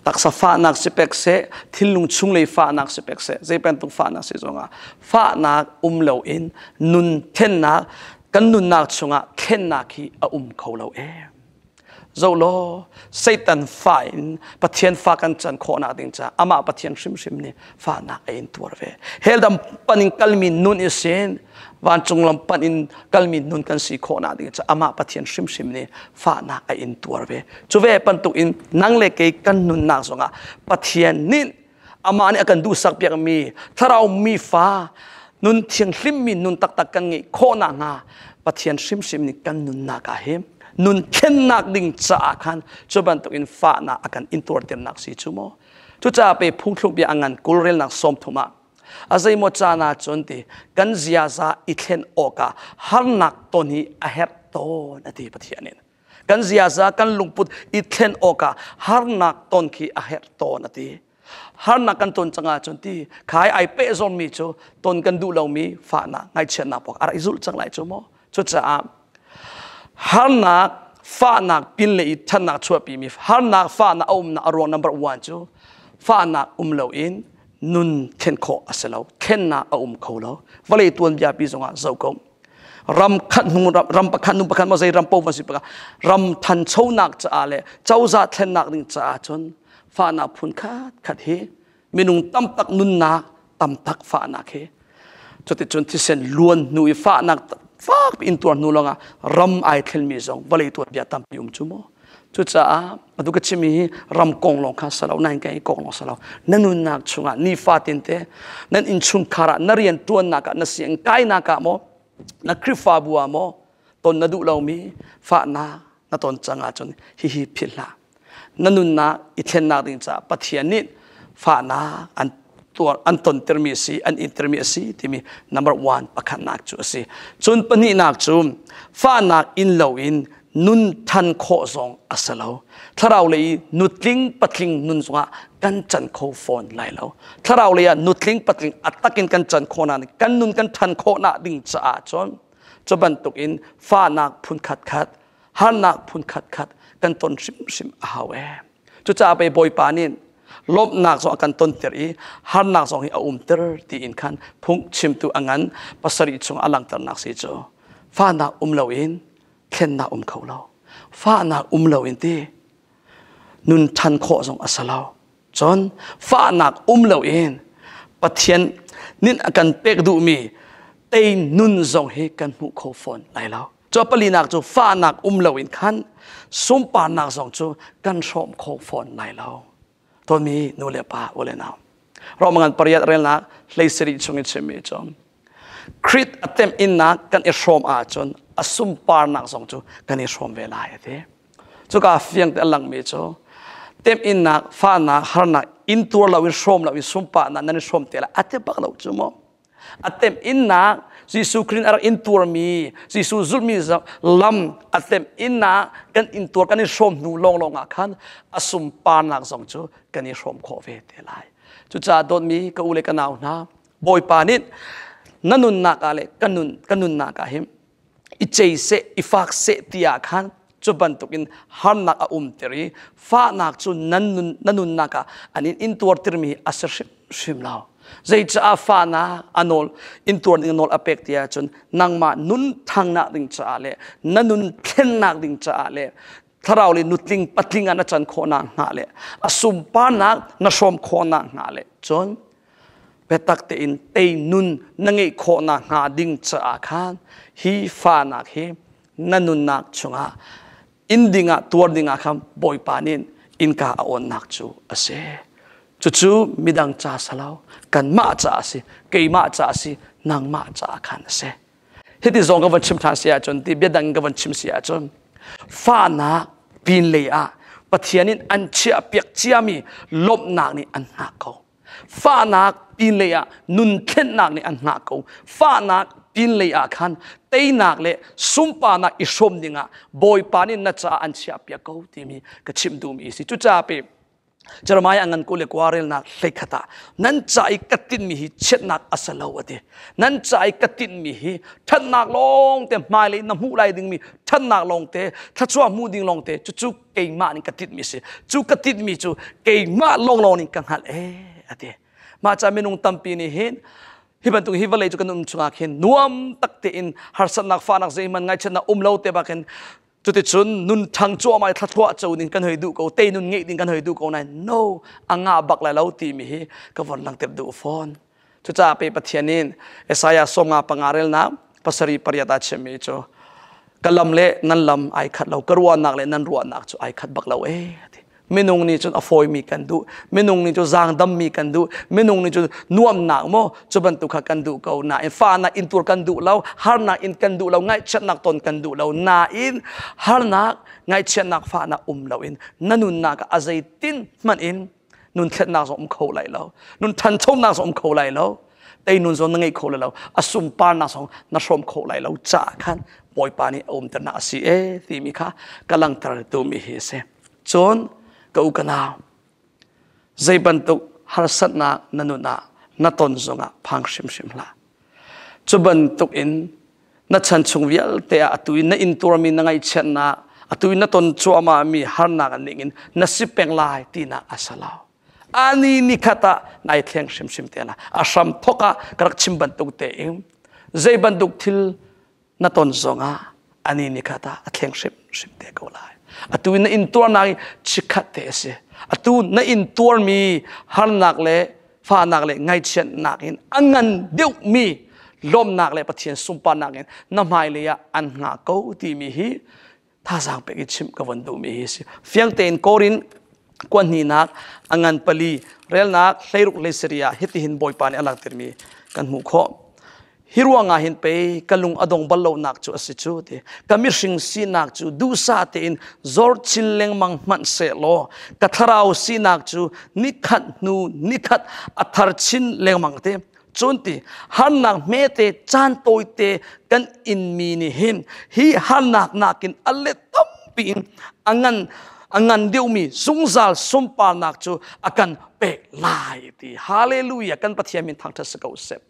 taksa fahnak si pek seh thinlung chunglei fahnak si pek seh zei bantuk fahnak si zongah fahnak um loin nun thlennak kan nunnak chungah thlennak hi a um kho lo ee zo law Satan fa in Pathian fa kan can khawhnak ding caah amah Pathian hrimhrim nih fahnak a in tuar ve hell dam pan in kalmi nun i sin vancung lam pan in kalmi nun kan si khawhnak ding cu amah Pathian hrimhrim nih fahnak a in tuar ve cu ve bantuk in nang le kei kan nunnak zongah Pathian nih amah nih a kan duhsak piakmi thlarau mi fa nun thianghlim mi nun taktak kan ngeih khawhnak hnga Pathian hrimhrim nih kan nunnak ah hin nun thlennak ding caah khan cu bantuk in fahnak a kan intuarternak si cu maw cucaah pe phungthluk bia a ngan kulrelnak 30 ah A zeimaw caan ah cun ti kan ziaza i thlen awkah harnak ton hi a herh tawn a ti Pathian in. Kan ziaza kan lungput i thlen awkah harnak ton khi a herh tawn a ti. Harnak kan ton cang ahcun ti khai ai peh zawnmi cu ton kan duh lomi fahnak ngaihchiatnak pawk a rak i zulh cang lai cu maw. Cucaah harnak fahnak pin le i ṭhatnak chuahpimi harnak fahnak a umnak a ruang number one cu fahnak um loin nun thlen khawh a si lo thlennak a um kho lo vawlei tuanbia pi zongah zoh ko ram khat hnu ram pakhat hnu pakhat maw zei ram paoh van si pakhat ram thanchonak caah le cozah thlennak ding caah cun fahnak phun khat khat hi minung tamtak nunnak tamtak fahnak hi cuticun thisen luan hnu i fahnak fak in tuar hnu lawngah ram ai thlenmi zong vawlei tuanbia tampi um cu maw cucaah atu ka chimmi hi ram kong lawng kha salo nan kai kong lawng salo na nunnak chungah nifatin te nan innchungkhar ah na rian tuannak ah na siang kainak ah maw na Khrihfabu ah maw ton na duh lomi fahnak na ton cang ahcun hihi philh hlah na nunnak i thlennak ding caah Pathian nih fahnak an tuar an tontermi a si an intermi a si timi number one pakhatnak cu a si cun pahnihnak cu fahnak in loin nun than khawh zong a si lo thlarau lei nutling patling nun zongah kan can kho fawn lai lo thlarau lei ah nutling patling a takin kan can khawh nak kan nun kan than khawh nak ding caah cun cu bantuk in fahnak phun khat khat harnak phun khat khat kan ton hrimhrim a hau ee cucaah pei bawipa nih lawmhnak zong a kan tonter i harnak zong hi a umter tiin khan phung chimtu a ngan pasarih chung a langhternak si cu fahnak um loin thlennak um kho lo fahnak um loin ti nun ṭhan khawh zong a si lo cun fahnak um loin Pathian nin a kan pek duhmi tei nun zong hi kan hmuh kho fawn lai lo. Cu palinak cu fahnak um loin khan sunparnak zong cu kan hrawm kho fawn lai lo. Tawmi nu le pa u le nau. Roman pariat relnak hlei sarih chung in chimmi cu Krit a temh innak kan i hrawm ahcun a sunparnak zong cu kan i hrawm ve lai a ti. Cuka fiang te a langmi cu temh innak, fahnak, harnak, intuar lo in hrawm lo in sunparnak nan i hrawm te lai a ti bak lo cu mu. A temh innak Jesuh Khrist a rak intuarmi Jesuh zulhmi lam a temh innak kan intuar kan i hrawm hnu lawnglawng ah khan a sunparnak zong cu kan i hrawm khawh ve te lai. Cucaah dawtmi ka u le ka nau hna Bawipa nih na nunnak ah le ka nun ka nunnak ah hin i cei seh i fak seh ti ah khan cu bantukin harnak a umter i fahnak cu nan nun na nunnak ah an in intuartermi a si hrimhrim lo. Zeicaah fahnak a nawl intuar ding a nawl a pek ti ahcun nangmah nun thangnak ding caah le na nun thlennak ding caah le thlarau le nutling patling ah na can khawhnak hnga le a sunparnak na hrawm khawhnak hnga le cun biatak tein tei nun na ngeih khawhnak hnga ding caah khan hi fahnak hi na nunnak chungah inn dingah tuar dingah khan Bawipa nih innka a awnnak cu a si. Cucu midang ca salo kanmah ca a si, keimah ca a si, nangmah ca khan a si. Hiti zong ka van chim ṭhan si ahcun ti biadang ka van chim si ahcun fahnak pinlei ah Pathian in an chiah piak ciami lawmhnak nih an hngak ko. Fahnak pinlei ah nun thlennak nih an hngah ko. Fahnak pinlei ah khan teinak le sunparnak i hrawm dingah Bawipa nih na caah an chiahpiak ko timi ka chim duhmi a si. Cucaah pe Jeremiah ngan kul le kua relnak hleikhat ah nan ca i ka tinhmi hi chiatnak a si lo a ti. Nan ca i ka tinhmi hi ṭhatnak lawng te hmailei na hmuh lai dingmi ṭhatnak lawng te thluachuah hmuh ding lawng te cucu keimah nih ka tinhmi si cu ka tinhmi cu keimah lawnglawng nih ka hngalh ee a ti. Mah ca minung tampi nih hin hi bantuk hi vawlei cu kan um chungah khin nuam tak tein harsatnak fahnak zeihmanh ngaihchiatnak um lo te bakin cuticun nun ṭhang cuahmah i thluachuah co ding kan hoi duh ko te nun ngeih ding kan hoi duh ko nain no a ngah bak lai lo timi hi ka von langhter duh fawn. Cucaah pe Pathian in Isaiah 55 relnak 7 8 ah chimmi cu ka lam le nan lam ai khat lo ka ruahnak le nan ruahnak cu ai khat bak lo ee ti. Minung nih cun a fawimi kan duh minung nih cun zaangdammi kan duh minung nih cun nuamnak maw cu bantuk kha kan duh ko nain fahnak in tur kan duh lo harnak in kan duh lo ngaihchiatnak ton kan duh lo nain harnak ngaihchiatnak fahnak um loin na nunnak ah a zeitin hmanh in nun thlennak zong um kho lai lo nun ṭhanchonak zong um kho lai lo tei nun zong na ngei kho lai lo a sunparnak zong na hrawm kho lai lo caah khan Bawipa nih a umternak a si e timi kha ka langhter tumi hi a si. Cun ka u ka nau zei bantuk harsatnak na nun ah na ton zongah phang hrimhrim hlah. Cu bantuk in na chan chung vialte ah atu in na intuarmi na ngaihchiatnak atu in na ton cuahmahmi harnak an ning in na si peng lai tinak a si lo. Ani ni khat ah nai thleng hrimhrim te la. A hram thok ah ka rak chim bantuk tein zei bantuk thil na ton zongah ani ni khat ah a thleng hrimhrim te ko lai. Atu in na intuarnak hi chikkhat te a si. Atu na intuarmi harnak le fahnak le ngaihchiatnak in a ngan deuhmi lawmnak le Pathian sunparnak in na hmailei ah an hngah ko timi hi thazaang pek i chimh ka von duhmi hi si. Fiang tein Korin kuanhnihnak a ngan pali relnak 16 hlei ah hitihin Bawipa nih a langhtermi kan hmuh khawh. Hi ruangah hin pei ka lung a dong bal lonak cu a si cu ti. Ka mihring sinak cu duhsah tein zor chin lengmang hmanh sehlaw ka thlarau sinak cu nikhat hnu nikhat a thar chin lengmang te. Cun ti harnak hmete caan tawite kan inmi nih hin hi harnak nakin a let tampi in a ngan a ngan deuhmi zungzal sunparnak cu a kan pek lai ti. Hallelujah kan Pathian min thangṭhat si ko seh.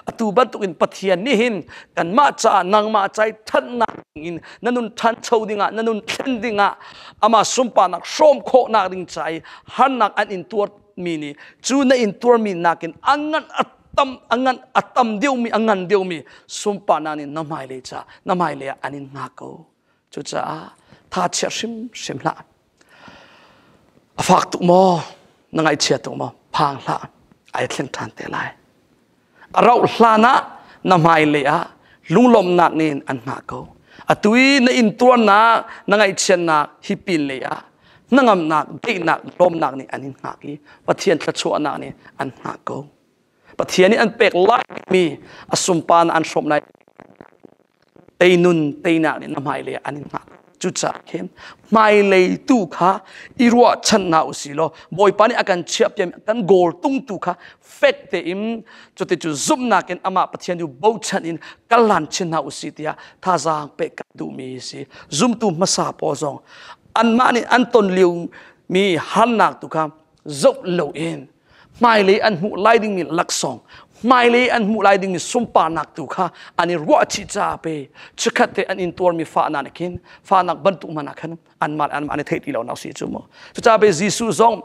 Atu bantukin Pathian nih hin kanmah caah nangmah ca i ṭhatnak in na nun ṭhancho dingah na nun thlen dingah amah sunparnak hrawm khawhnak ding ca i harnak an in tuarmi nih cu na in tuarmi nakin a ngan a tam a ngan a tam deuhmi a ngan deuhmi sunparnak nih na hmailei ca na hmailei ah an in hngak ko. Cucaah tha chia hrimhrim hlah. A fak tuk maw? Na ngaihchia tuk maw? Phang hlah. Ai thleng ṭhan te lai. A rauh hlan ah na hmailei ah lunglawmhnak nih an hngah ko. Atu i na intuarnak, na ngaihchiatnak hi pin lei ah hnangamnak, daihnak, lawmnak nih an in hngak i Pathian thluachuahnak nih an hngak ko. Pathian nih an pek laimi a sunparnak an hrawmh lai. Teinun teinak nih na hmailei ah an in hngak. Cucaah khin hmailei tu kha i ruahchan hna u si law Bawipa nih a kan chiahpiak kan goal tung tu kha fek tein cuti cu zumhnak in amah Pathian cu bochan in kal hlan chin hna u si tiah thazaang pek kan duhmi si. Zumtu hmasa pawl zong anmah nih an ton lio mi harnak tu kha zoh loin hmailei an hmuh lai dingmi laksawng hmailei an hmuh lai dingmi sunparnak tu kha an i ruahchih caah pe chikkhat te an intuarmi fahnak nih khin fahnak bantuk hmanh ah khan anmah le anmah an i theih ti lo nak si cu mu. Cucaah pe Jesuh zong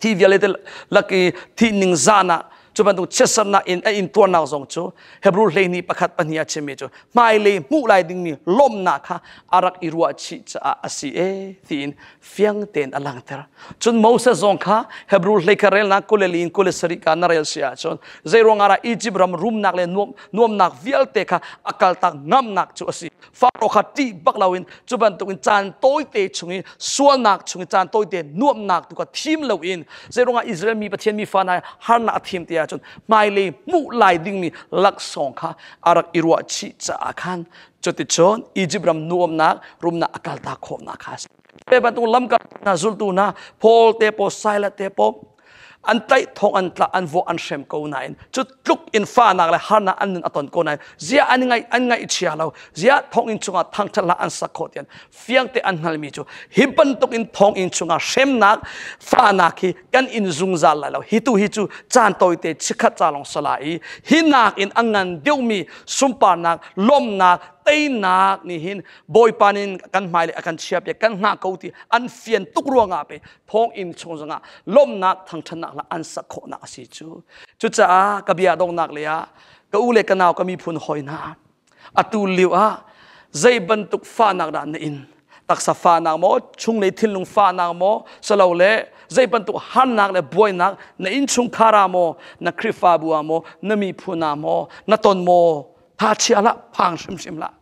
thi vialte lak i thih ning zan ah cu bantuk chiatsernak in a intuarnak zong cu Hebrew 12 1 2 a chimmi cu hmailei hmuh lai dingmi lawmhnak kha a rak i ruahchih caah a si e tiin fiang tein a langhter. Cun Moses zong kha Hebrew hlei kha relnak 22 in 27 ka na rel si ahcun zeiruang ah Egypt ram rumnak le nuamnak vialte kha a kaltak ngamnak cu a si. Faro kha ṭih bak loin cu bantukin caan tawite chung i sualnak chung i caan tawite nuamnak tu kha thim loin zeiruang ah Israel mi Pathian mi fa hna harnak a thim ti ahcun hmailei hmuh lai dingmi laksawng kha a rak i ruahchih caah khan cuticun Egypt ram nuamnak rumnak a kaltak khawhnak kha a si. Pe bantuk lamkal hna zultu hna Paul te pawl Silas te pawl an tlaih thong an tla an vawh an hrem ko nain cu tluk in fahnak le harnak an nun a ton ko nain zia an ngaih an ngaih chia lo zia thonginn chungah thangthat hla an sak khawh tian fiangte an hngalmi cu hi bantuk in thonginn chungah hremnak fahnak hi kan in zungzal lai lo. Hi tu hi cu caan tawite chikkhat ca lawng sala i hi nak in a ngan deuhmi sunparnak lawmnak teinak nih hin Bawipa nih kan hmailei a kan chiahpiak kan hngah ko ti an fian tuk ruangah pe thonginn chung zongah lawmhnak thangṭhatnak hla an sak khawhnak a si cu. Cucaah ka bia donghnak lei ah ka u le ka nau ka miphun hawi hna, atu lio ah zei bantuk fahnak dah na in? Taksa fahnak maw, chunglei thinlung fahnak maw, silole zei bantuk harnak le buainak na innchungkhar ah maw, na Khrihfabu ah maw, na miphun ah maw na ton maw? Tha chia hlah, phang hrimhrim hlah.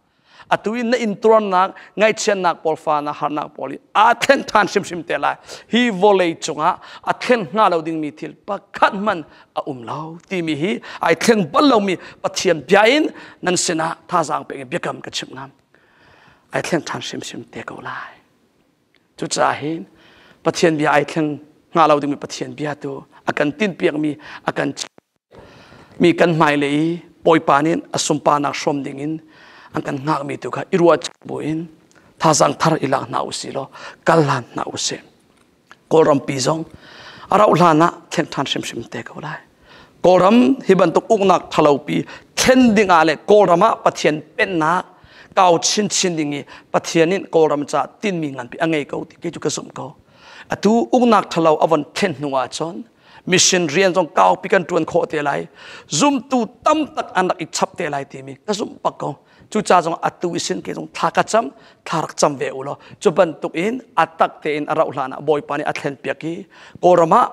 Atu in na intuarnak, ngaihchiatnak pawl, fa na harnak pawl hi aa thlen ṭhan hrimhrim te lai. Hi vawlei cungah a thleng hnga lo dingmi thil pakhat hmanh a um lo timi hi ai thleng bal lomi Pathian bia in nan sinah thazaang pek in biakam ka chimh ngam. Ai thleng ṭhan hrimhrim te ko lai. Cucaah hin Pathian bia ai thleng hnga lo dingmi Pathian bia tu a kan tinhpiakmi, a kan mi kan hmailei i Bawipa nih a sunparnak hrawm dingin an kan hngakmi tu kha i ruah buin thazaang thar i lak hna u sih law kal hlan hna u sih. Kawlram pi zong a rauh hlan ah thlen ṭhan hrimhrim te ko lai. Kawlram hi bantuk uknak ṭhalopi thlen ding ah le Kawlram ah Pathian pennak kau chinchin ding i Pathian in Kawlram caah tinmi nganpi a ngei ko ti kei cu ka zumh ko. Atu uknak ṭhalo a von thlen hnu ah cun mission rian zong kaupi kan ṭuan khawh te lai, zumtu tam tak an rak i chap te lai timi ka zumh bak ko. Cuca zong atu isin ke zong thla ka cam, thla rak cam ve u law cu bantuk in a tak tein a rauh hlan ah Bawipa nih a thlen piak i Kawlram ah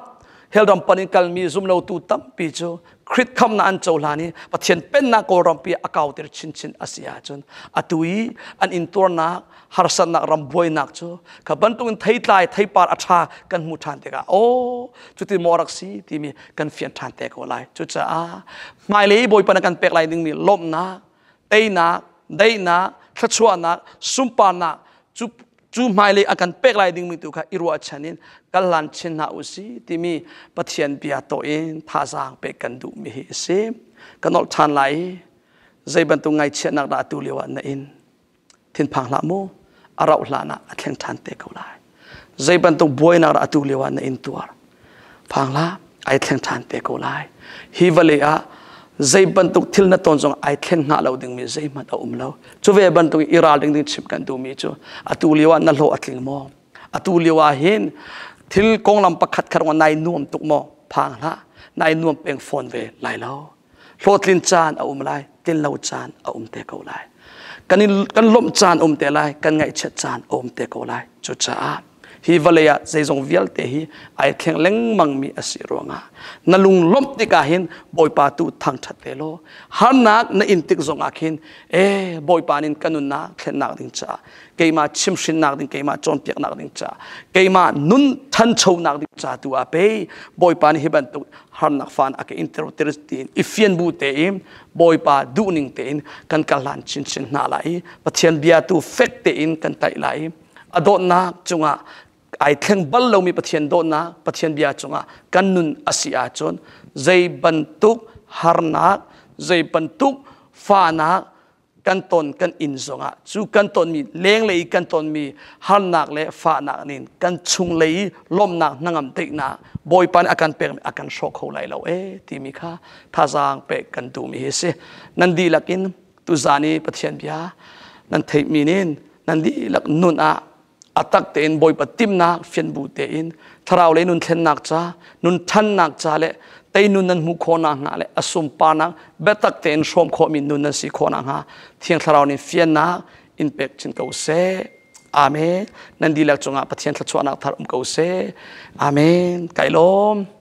hellram pan in kalmi zumlotu tampi cu Krit khamnak an cohlan i Pathian pennak Kawlrampi a kauter chinchin a si ahcun atu i an intuarnak harsatnak ram buainak cu kha bantukin theitlai theipar a ṭha kan hmuh ṭhan tikah aw cuti maw rak si timi kan fian ṭhan te ko lai. Cucaah hmailei Bawipa na kan pek lai dingmi lawmhnak, teinak, daihnak, thluachuahnak, sunparnak cu cu hmailei a kan pek lai dingmi tu kha i ruahchan in kal hlan chin hna u si timi Pathian bia tawh in thazaang pek kan duhmi hi a si. Ka nolh ṭhan lai i zei bantuk ngaihchiatnak dah atu lio ah na in? Thinphang hlah mu, a rauh hlan ah a thleng ṭhan te ko lai. Zei bantuk buainak dah atu lio ah na intuar? Phang hlah, ai thleng ṭhan te ko lai. Hi vawlei ah zei bantuk thil na ton zong ai thlen hnga lo dingmi zeihmanh a um lo. Cu ve bantuk i ralring ding chim kan duhmi cu atu lio ah na hlawh a tling maw? Atu lio ah hin thil konglam pakhat khat nai nuam tuk maw? Phang hlah, nai nuam peng fawn ve lai lo. Hlawhtlin caan a um lai, tlin lo caan a um te ko lai. Kan in kan lawmh caan um te lai, kan ngaihchiat caan a um te ko lai. Cucaah Hi vawlei ah zeizong vialte hi ai thleng lengmang mi a si ruangah na lung lawmh tikah hin Bawipa tu thangṭhat te law, harnak na in tik zongah khin e Bawipa nin ka nunnak thlennak ding caah, keimah chimhrinnak ding, keimah cawnpiaknak ding caah, keimah nun thanchonak ding ca tu ah pei Bawipa nih hi bantuk harnak fan a ka inter tir tiin i fian bu tein Bawipa duhning tein kan kal hlan chinchin hna lai i Pathian bia tu fek tein kan taih lai i a dawtnak cungah ai thleng bal lomi Pathian dawtnak, Pathian bia cungah kan nun a si ahcun zei bantuk harnak, zei bantuk fahnak kan ton kan in zongah, cu kan tonmi lenglei kan tonmi harnak le fahnak nin kan chunglei lawmhnak, hnangam daihnak Bawipa nih a kan pekmi a kan hrawh kho lai lo e timi kha thazaang pek kan duhmi hi si. Nan dihlak in tuzan i Pathian bia nan theihmi nin nan dihlak nun ah a tak tein Bawipa timnak fianbu tein thlarau lei nun thlennak ca, nun thannak ca le tei nun nan hmuh khawh nakhnga le a sunparnak biatak tein hrawm khawhmi nun nan si khawh nakhnga Thiang Thlarau nih fiannak in pek chin ko seh. Amen. Nan dihlak cungah Pathian thluachuahnak thar um ko seh. Amen. Kai lawm.